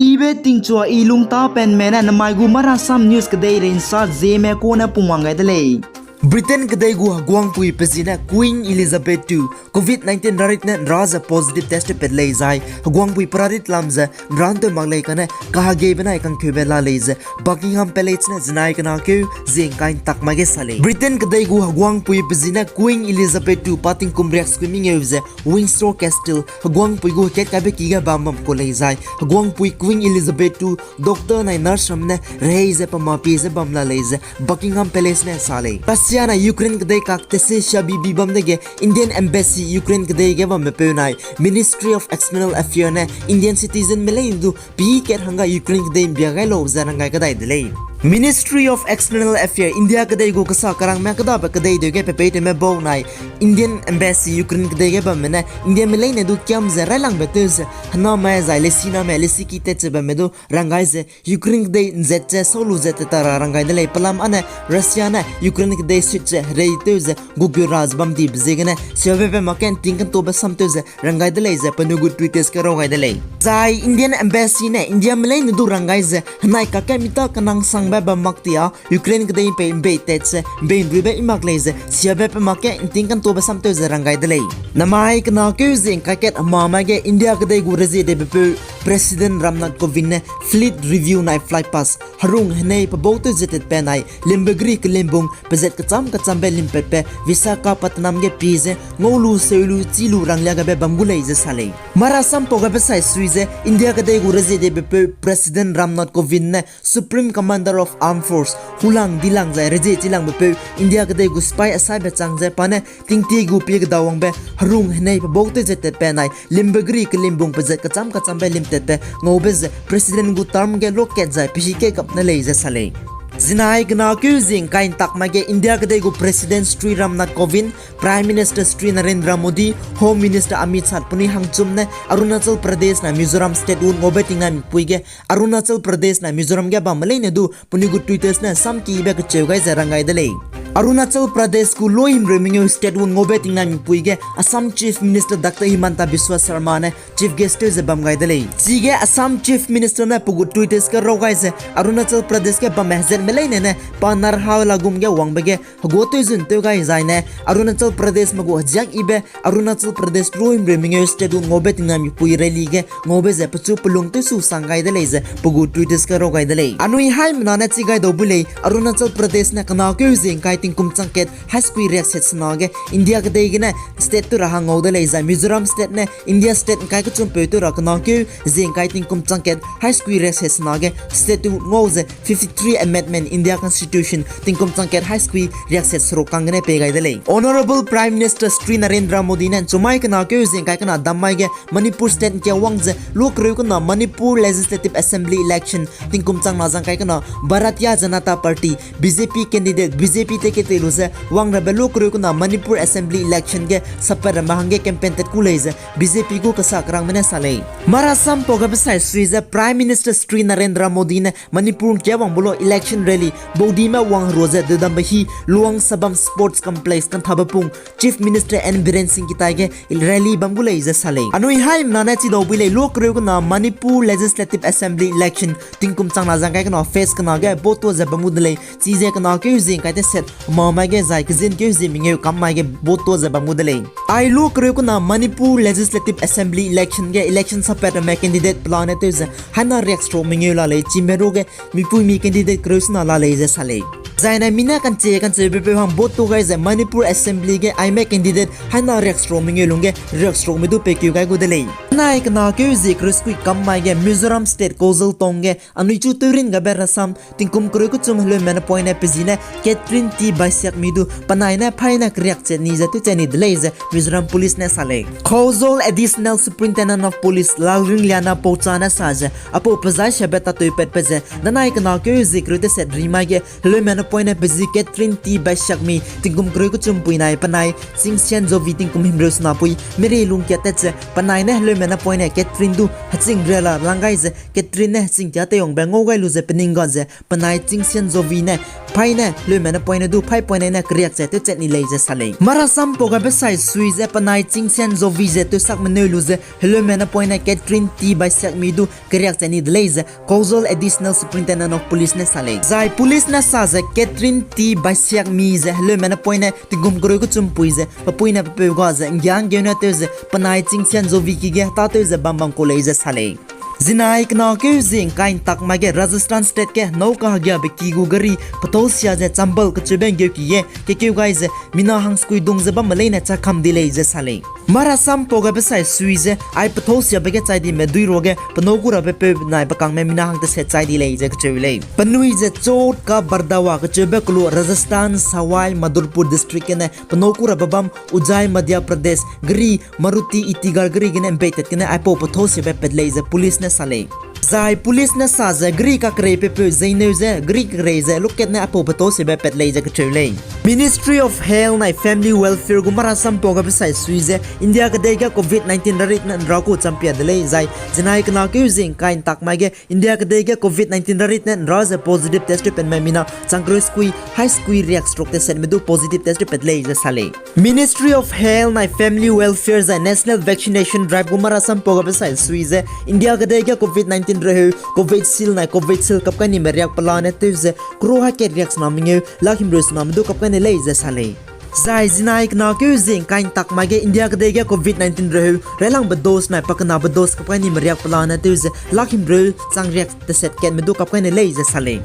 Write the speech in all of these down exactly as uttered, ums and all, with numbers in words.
Ibe tingchua i lungtapenme ne namai gu Marasam News kedeirei nsa zieme kune pungwang gai de lei. Britain kedei gu heguangpui pe zi ne Queen Elizabeth two Covid nineteen rarit ne nra ze positive test pat lei zai, heguangpui pe rarit lam ze nra ’ntew mak lei kane kahegeibe nai kangkeube la lei ze Buckingham Palace ne zinai kena keu zie ’ngkai ’ntak mai ge sa lei. Britain kedei gu heguangpui pe zi ne Queen Elizabeth two pa tingkum riaksekui mengeu ze Windsor Castle heguangpui gu hekat kaibe ki ge bam bam ku lei zai, heguangpui Queen Elizabeth two doctor nai nurse ramme ne rehei ze pe mapie ze bam la lei ze Buckingham Palace ne sa lei. Russia nai Ukraine kedei kak tese siabibi bam dege Indian Embassy Ukraine kedei ge bambepeu nai Ministry of External Affairs ne Indian citizenme leine du pî kat hangge Ukraine kedei ’mbia gai lau ze ranggai kadai de lei. Ministry of External Affairs India kedei gu kesa kerangme kêdabe kedei deu ge pepeitewme bau nai Indian Embassy Ukraine kedei ge bamme ne Indiame leine du kiam ze railangbe tew ze hename zai lesiname lesiki tat ze bamme du ranggai ze Ukraine kedei ’nzet ze sau lu ze tat ta ra ranggai de lei. Pelam â ne Russia ne Ukraine kedei sut ze hereitew ze gukeu ra ze bam dibe ziegene siabe pe mak ge ’nting kantabe samtew ze ranggai de lei ze penui gu Twitter ge raw gai de lei. Zai Indian Embassy ne Indiame leine du ranggai ze henai kakge mi ta kenangsangbe bam mak ti â Ukraine kedei ’mpei ’mbei tat ze ’mbei ’nruibe i mak lei ze siabe pe mak ge ’nting kantabe samtew ze ranggai de lei. Namai kena keu zie ’ngkai kat hemamai ge India kedei gu reziedebepeu President Ram Nath Kovind ne fleet review nai flight pass herung henei pebau tew ze tatpat nai limbe geri kelimbung pezat kechâm kechâmbe limpatbe Visakhapatnam ge pie ze ngau lu seu lu chî lu ranglia gabe bam gu lei ze sa lei. Marasam pau gabe sai sui ze India kedei gu reziedebepeu President Ram Nath Kovind ne Supreme Commander of Armed Force hulang dilang zai rezie chilangbe peu India kedei gu sipai asaibe chang ze pa ne tingtie gu pie kedawangbe herung henei pebau tew ze tatpat nai limbe geri kelimbung pezat kechâm kechâmbe limtatbe ngaube ze President gu term ge lokat zai pehî kei gap ne lei ze sa lei. Zinai kena keu zie ’ngkai ’ntak mai ge India kedei gu President Shri Ram Nath Kovind, Prime Minister Shri Narendra Modi, Home Minister Amit Shah penui hangchum ne Arunachal Pradesh nai Mizoram statehood ngaube tingnai mipui ge Arunachal Pradesh nai Mizoram ge bamme leine du penui gu Twitter ne samkibe kecheu gai ze ranggai de lei. Arunachal Pradesh gu luai himreu mengeu statehood ngaube tingnai mipui ge Assam Chief Minister Doctor Himanta Biswa Sarma ne chief guest tew ze bam gai de lei. Chige Assam Chief Minister ne pe gu Twitter ge raw gai ze Arunachal Pradesh ge bamme hezatme leine ne pa Naharlagun ge wangbe ge heguâ tew zun tew gai zai ne Arunachal Pradeshme gu heziak yibe Arunachal Pradesh luai himreu mengeu statehood ngaube tingnai mipui rally ge ngaube ze pechu pelung tewsu sang gai de lei ze pe gu Twitter ge raw gai de lei. Anui haimena ne chi gai dau bu lei, Arunachal Pradesh ne kena keu zie ’ngkai tingkum chang kat haî sekui riakset sena ge India kedei gene state tew ra hang ngau de lei zai Mizoram state ne India state ’ngkai kechumpeu tew ra kena keu zie ’ngkai tingkum chang kat haî sekui riakset sena ge statehood ngau ze fifty-three Amendment India Constitution tingkum chang kat haî sekui riakset seruk kang gene pei gai de lei. Honourable Prime Minister Shri Narendra Modi ne ’nchumai kena keu zie ’ngkai kena dam mai ge Manipur state ’ngkia wang ze luakereu kena Manipur Legislative Assembly election tingkum chang na zang kai kena Bharatiya Janata Party, B J P candidate, B J P ticket tei lu ze wang rabe luakereu kena Manipur Assembly election ge sappat ramme hangge campaign tat ku lei ze B J P gu kesa kerangme ne sa lei. Marasam pau gabe sai sui ze Prime Minister Shri Narendra Modi ne Manipur ’ngkia wangbe lo election rally baudime wang herua ze dedambe hi Luang Sabam Sports Complex kanthabe pung Chief Minister N Biren Singh kitai ge rally bam gu lei ze sa lei. Anui haimena ne chi dau bui lei, luakereu kena Manipur Legislative Assembly election tingkum chang na zang kai kena phase kena ge vote tuâ ze bam gu de lei. Chize kena keu zie ’ngkai teset ma mai ge zai kezin keu zie mengeu kam mai ge vote tuâ ze bam gu de lei. Ai luakereu kena Manipur Legislative Assembly election ge election sappat ramme candidate pelane tew ze haina riakseruk mengeu la lei, chime ruage mipuimi candidate kereu sena la lei ze sa lei. Zaine mi ne kance kancheubepeu hang vote tuâ gai ze Manipur Assembly ge aime candidate haina riakseruk mengeu lungge riakserukme du peikeu gai gu de lei. Nai kena keu zie kereu sekui kam mai ge Mizoram State Khosar Town ge anui chu tewrin gabe rasam tingkum kereu kechum heleume napoine pe zi ne Catherine T Baisiakmi du penai ne phaine keriakchat ni ze tewchat ni de lei ze Mizoram Police ne sa lei. Khosar Additional Superintendent of Police Lalringliana Poucha ne sa ze apau pezai siabe tatewpatbe ze danai kena keu zie kereu teset rimai ge heleume napoine pe zi Catherine T Baisiakmi tingkum kereu kechum pui nai penai Chingsian Jovi tingkum himreu sena pui meri lungkia tat ze penai ne heleume Napoine Catherine du heching ria la lang gai ze Catherine ne heching tia teiwangbe ngau gai lu ze pening ga ze penai Chingsian Zovi ne paî ne heleume napoine du paî poine ne keriak ze tewchat ni lei ze sa lei. Marasam pau gabe sai sui ze penai Chingsian Zovi ze tewsak meneu lu ze heleume napoine Catherine T. Baisiakmi du keriak ze ni de lei ze Khawzawl Additional Superintendent of Police ne sa lei. Zai police ne sa ze Catherine T. Baisiakmi ze heleume napoine tingkum kereu kechumpui ze pe pui ne pe peu ga ze nggianggeu ne tew ze penai Chingsian Zovi ki ge hetatew ze bam bam kau lei ze sa lei. Zinai kena keu zie ngkai ntak mai ge Rajasthan State ge nâu kahagiabe ki gu gari pethâu sia ze Chambal kecheube nggeuki ge kekeu gai ze mina hangsekui dung ze bamme leine chakam di lei ze sa lei. Marasam pau gabe sai sui ze ai pethâu siabe ge chai dime dui ruage penâu kurabe peu nai bekangme mina hang teset chai di lei ze kecheu lei. Penui ze Chauth ka Bardawa kecheube kelu Rajasthan Sawai Madhopur District gene penâu kurabe bam Ujjain Madhya Pradesh gari Maruti Ertiga gari gene mbeitat gene aipau pethâu siabe pat lei ze police ne sa lei. Zai police ne sa ze gari kakereipeu peu zeineu ze gari kakerei ze lukat ne aipau pethâu siabe pat lei ze kecheu lei. Ministry of Health nai Family Welfare gu marasam pau gabe sai sui ze India kedei ge Covid nineteen rarit ne nra ku champia de lei zai zinai kena keu zie ngkai ntak mai ge India kedei ge Covid nineteen rarit ne nra ze positive test tewpatme mina chang kereu sekui hai sekui riak seruk tesetme du positive test tewpat lei ze sa lei. Ministry of Health nai Family Welfare zai National Vaccination Drive gu marasam pau gabe sai sui ze India kedei ge Covid nineteen reheu Covishield nai Covishield kap kai nime riak pelane tew ze crore hai kat riak sena mengeu lak himreu sename du kap kai ne lei ze sa lei. Zai zinai kena keu zie ngkai ntak mai ge India kedei ge Covid nineteen reheu railangbe dose nai pakenabe dose kap kai nime riak pelane tew ze lak himreu chang riak teset katme du kap kai ne lei ze sa lei.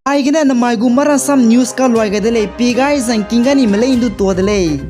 Aigene namai gu marasam news kaluai gai de lei, pi gai zangking gai nime lei ndu tua de lei.